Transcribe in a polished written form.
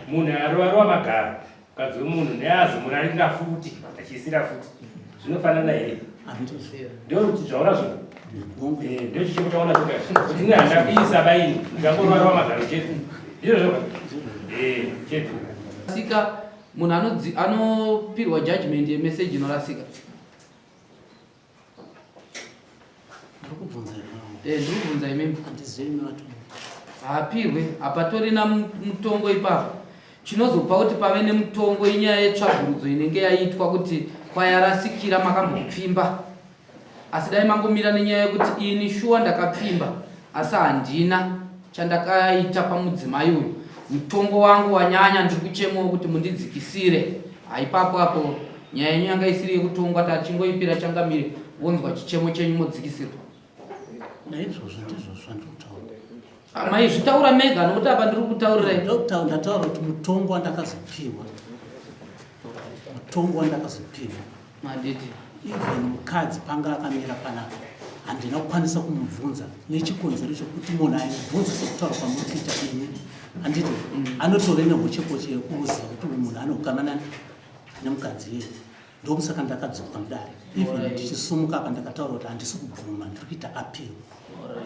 Munhu arova magaro mukadzi wemunhu neazomurarira futi achiisira futi zvinofanana here? Ndokuti zvaona zvo eh, ndochichemo chaona zvoka kuti ini handa kuisa baini ndangorova magaro chete ndizvo zvoka eh, chete. Sika munhu anopirwa judgment yemessage inorasika. Ndiri eh, kubvunza imimi. Haapirwe, hapatorina mutongo ipapo. Chinozopa kuti pave nemutongo inyaya yetsvagurudzo inenge yaitwa kuti kwayarasikira makambopfimba. Asi dai mangomira nenyaya yekuti ini shuwa ndakapfimba asi handina chandakaita pamudzimai uyu. Mutongo wangu wanyanya ndiri kuchemawo kuti mundidzikisire. Haipapo apo nyaya yenyu yanga isiri yekutongwa tachingoipira changamire vonzwa chichemo chenyu modzikisirwa. Naizvozvo ndizvo zvandinotaura. Ah, maizvitaura mega nokuti apa ndiri kutaurirai. Ndokutaura ndataura kuti mutongo wandakazopiwa mutongo wandakazopiwa Manditi. Even mukadzi panga akamira panapa handina kukwanisa kumubvunza nechikonzero chekuti munhu aimubvunza sekutaura kwamuri kuita imi handiti anotove nehochekoche yekuziva kuti uyu munhu anokama nani nemukadzi iye ndokusaka ndakadzoka mudare even ndichisumuka apa ndakataura kuti handisi kubvuma ndiri kuita appeal.